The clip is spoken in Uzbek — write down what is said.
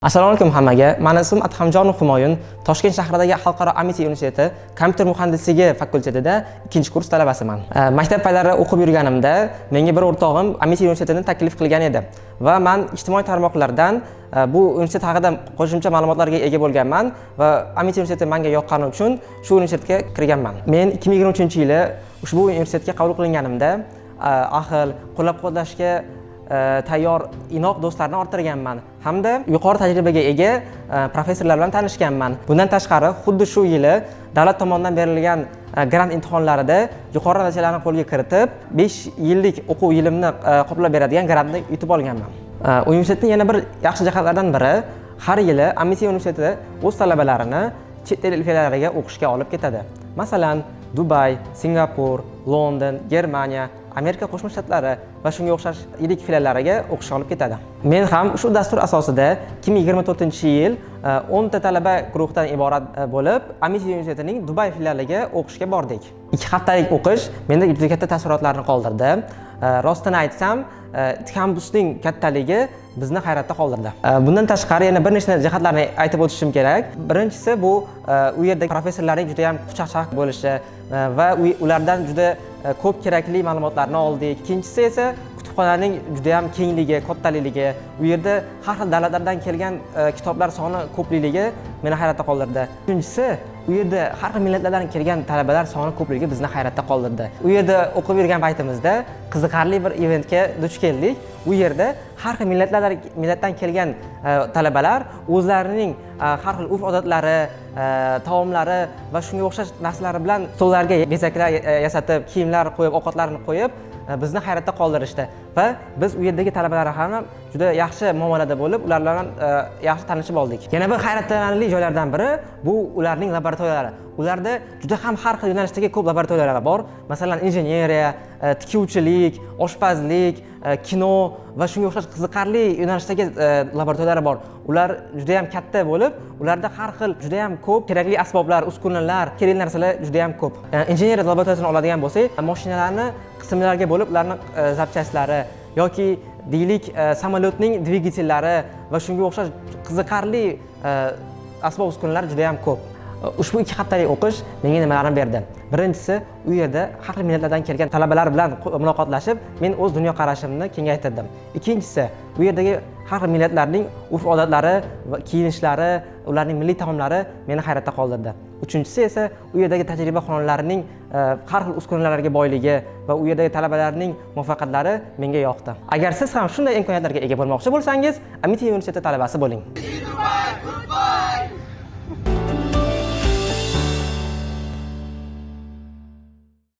Assalomu alaykum hammaga. Mani ismim Adhamjonov Humoyun. Toshkent shahridagi Xalqaro Amiti universiteti kompyuter muhandisligi fakultetida ikkinchi kurs talabasiman. Maktab paytlari o'qib yurganimda menga bir o'rtog'im Amiti universitetini taklif qilgan edi va man ijtimoiy tarmoqlardan bu universitet haqida qo'shimcha ma'lumotlarga ega bo'lganman va Amiti universiteti menga yoqqani uchun shu universitetga kirganman. Men 2023-yili ushbu universitetga qabul qilinganimda ahil, qo'llab-quvvatlashga tayyor inoq do'stlarni orttirganman hamda yuqori tajribaga ega professorlar bilan tanishganman. Bundan tashqari, xuddi shu yili davlat tomonidan berilgan grant imtihonlarida yuqori natijalarni qo'lga kiritib, 5 yillik o'quv yilimni qoplab beradigan grantni yutib olganman. Universitetning yana bir yaxshi jihatlaridan biri, har yili Amiti universiteti o'z talabalarini chet el filiallariga o'qishga olib ketadi. Masalan, Dubay, Singapur, London, Germaniya, Amerika Qo'shma Shtatlari va shunga o'xshash yirik filiallariga o'qishga olib ketadi. Men ham shu dastur asosida 2024-yil 10 ta talaba guruhdan iborat bo'lib, Amiti universitetining Dubay filialiga o'qishga bordik. 2 haftalik o'qish menda juda katta taassurotlarni qoldirdi. Rostini aytsam, kampusning kattaligi bizni hayratda qoldirdi. Bundan tashqari, yana bir nechta jihatlarni aytib o'tishim kerak. Birinchisi, bu u yerda professorlarning juda ham xushchaqchaq bo'lishi va ulardan juda ko'p kerakli ma'lumotlarni oldik. Ikkinchisi esa kutubxonaning juda ham kengligi, kattaligi, u yerda har xil davlatlardan kelgan kitoblar soni ko'pligi meni hayratda qoldirdi. Uchinchisi, u yerda har xil millatlardan kelgan talabalar soni ko'pligi bizni hayratda qoldirdi. U yerda o'qib yurgan paytimizda qiziqarli bir eventga duch keldik. U yerda har xil millatdan kelgan talabalar o'zlarining har xil urf-odatlari, taomlari va shunga o'xshash narsalari bilan stollarga bezaklar yasatib, kiyimlar qo'yib, ovqatlarni qo'yib, bizni hayratda qoldirishdi va biz u yerdagi talabalar ham juda yaxshi muomalada bo'lib, ular bilan yaxshi tanishib oldik. Yana bir hayratlanarli joylardan biri, bu ularning laboratoriyalari. Ularda juda ham har xil yo'nalishdagi ko'p laboratoriyalar bor. Masalan, injeneriya, tikuvchilik, oshpazlik, kino va shunga o'xshash qiziqarli yo'nalishdagi laboratoriyalar bor. Ular juda ham katta bo'lib, ularda har xil juda ham ko'p kerakli asboblar, uskunalar, kerakli narsalar juda ham ko'p. Injeneriya laboratoriyasini oladigan bo'lsak, mashinalarni qismlarga bo'lib, ularni запчасть lari yoki deylik, samolyotning dvigatellari va shunga o'xshash qiziqarli asbob uskunalar juda ham ko'p. Ushbu 2 haftalik o'qish menga nimalarni berdi? Birinchisi, u yerda har xil millatlardan kelgan talabalar bilan muloqotlashib, men o'z dunyoqarashimni kengaytirdim. Ikkinchisi, u yerdagi har xil millatlarning urf odatlari va kiyinishlari, ularning milliy taomlari meni hayratda qoldirdi. Uchinchisi esa, u yerdagi tajriba xonalarining har xil uskunalarga boyligi va u yerdagi talabalarning muvaffaqiyatlari menga yoqdi. Agar siz ham shunday imkoniyatlarga ega bo'lmoqchi bo'lsangiz, Amiti universiteti talabasi bo'ling.